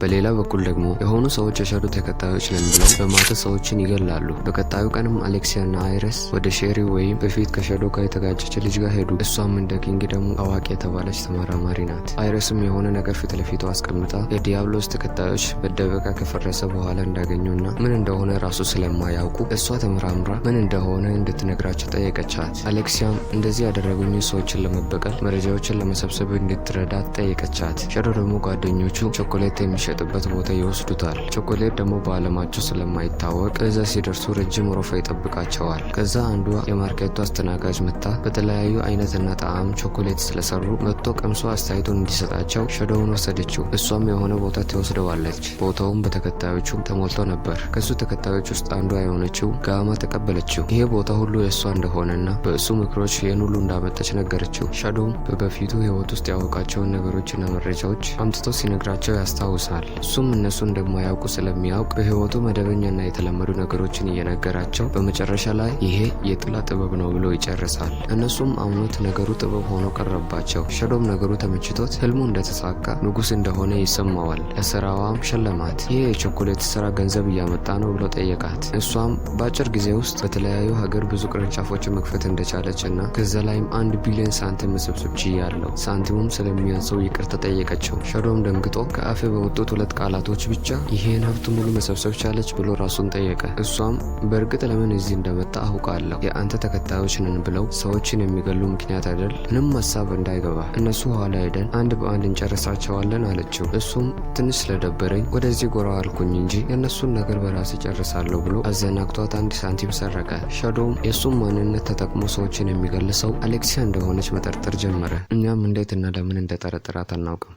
በሌላ በኩል ደግሞ የሆኑ ሰዎች የሸዶ ተከታዮች ነን ብለው በማታ ሰዎችን ይገላሉ። በቀጣዩ ቀንም አሌክሲያ እና አይረስ ወደ ሼሪ ወይም በፊት ከሸዶ ጋር የተጋጨች ልጅ ጋር ሄዱ። እሷም እንደ ኪንግደሙ አዋቂ የተባለች ተመራማሪ ናት። አይረስም የሆነ ነገር ፊት ለፊቱ አስቀምጣ የዲያብሎስ ተከታዮች መደበቂያ ከፈረሰ በኋላ እንዳገኙና ምን እንደሆነ ራሱ ስለማያውቁ እሷ ተመራምራ ምን እንደሆነ እንድትነግራቸው ጠየቀቻት። አሌክሲያም እንደዚህ ያደረጉኝ ሰዎችን ለመበቀል መረጃዎችን ለመሰብሰብ እንድትረዳት ጠየቀቻት። ሸዶ ደግሞ ጓደኞቹ ቾኮሌት የሚሸጥበት ቦታ ይወስዱታል። ቾኮሌት ደግሞ በዓለማቸው ስለማይታወቅ እዛ ሲደርሱ ረጅም ወረፋ ይጠብቃቸዋል። ከዛ አንዷ የማርኬቱ አስተናጋጅ መጥታ በተለያዩ አይነትና ጣዕም ቾኮሌት ስለሰሩ መጥቶ ቀምሶ አስተያየቱን እንዲሰጣቸው ሸዶውን ወሰደችው። እሷም የሆነ ቦታ ትወስደዋለች። ቦታውም በተከታዮቹ ተሞልቶ ነበር። ከሱ ተከታዮች ውስጥ አንዷ የሆነችው ጋማ ተቀበለችው። ይሄ ቦታ ሁሉ የእሷ እንደሆነና በእሱ ምክሮች ይህን ሁሉ እንዳመጣች ነገረችው። ሸዶውም በበፊቱ ህይወት ውስጥ ያወቃቸውን ነገሮችና መረጃዎች አምጥቶ ሲነግራቸው ያስታውሳል። እሱም እነሱ እንደማያውቁ ስለሚያውቅ በህይወቱ መደበኛና የተለመዱ ነገሮችን እየነገራቸው በመጨረሻ ላይ ይሄ የጥላ ጥበብ ነው ብሎ ይጨርሳል። እነሱም አምኖት ነገሩ ጥበብ ሆኖ ቀረባቸው። ሸዶም ነገሩ ተመችቶት ህልሙ እንደተሳካ ንጉስ እንደሆነ ይሰማዋል። ለስራዋም ሸለማት። ይሄ የቾኮሌት ስራ ገንዘብ እያመጣ ነው ብሎ ጠየቃት። እሷም በአጭር ጊዜ ውስጥ በተለያዩ ሀገር ብዙ ቅርንጫፎችን መክፈት እንደቻለች እና ከዛ ላይም 1 ቢሊዮን ሳንቲም መሰብሰብ ችያለሁ፣ ሳንቲሙም ስለሚያንሰው ይቅርታ ጠየቀችው። ሸዶም ደንግጦ ከአፌ በወጡት ሁለት ቃላቶች ብቻ ይሄን ሀብት ሙሉ መሰብሰብ ቻለች ብሎ ራሱን ጠየቀ። እሷም በእርግጥ ለምን እዚህ እንደመጣ አውቃለሁ፣ የአንተ ተከታዮች ነን ብለው ሰዎችን የሚገሉ ምክንያት አይደል? ምንም ሀሳብ እንዳይገባ እነሱ ኋላ ሄደን አንድ በአንድ እንጨርሳቸዋለን አለችው። እሱም ትንሽ ስለደበረኝ ወደዚህ ጎራ አልኩኝ እንጂ የእነሱን ነገር በራሴ ጨርሳለሁ ብሎ አዘናግቷት 1 ሳንቲም ሰረቀ። ሸዶም የእሱም ማንነት ተጠቅሞ ሰዎችን የሚገል ሰው አሌክሲያ እንደሆነች መጠርጠር ጀመረ። እኛም እንዴትና ለምን እንደጠረጠራት አናውቅም።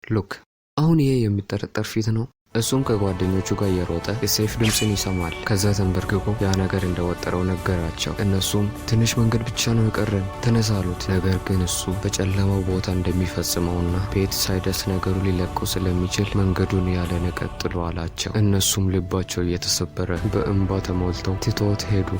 Look፣ አሁን ይሄ የሚጠረጠር ፊት ነው። እሱም ከጓደኞቹ ጋር እየሮጠ የሰይፍ ድምፅን ይሰማል። ከዛ ተንበርክኮ ያ ነገር እንደወጠረው ነገራቸው። እነሱም ትንሽ መንገድ ብቻ ነው የቀረን ተነሳ አሉት። ነገር ግን እሱ በጨለማው ቦታ እንደሚፈጽመውና ቤት ሳይደርስ ነገሩ ሊለቀው ስለሚችል መንገዱን ያለ ቀጥሎ አላቸው። እነሱም ልባቸው እየተሰበረ በእንባ ተሞልተው ትተውት ሄዱ።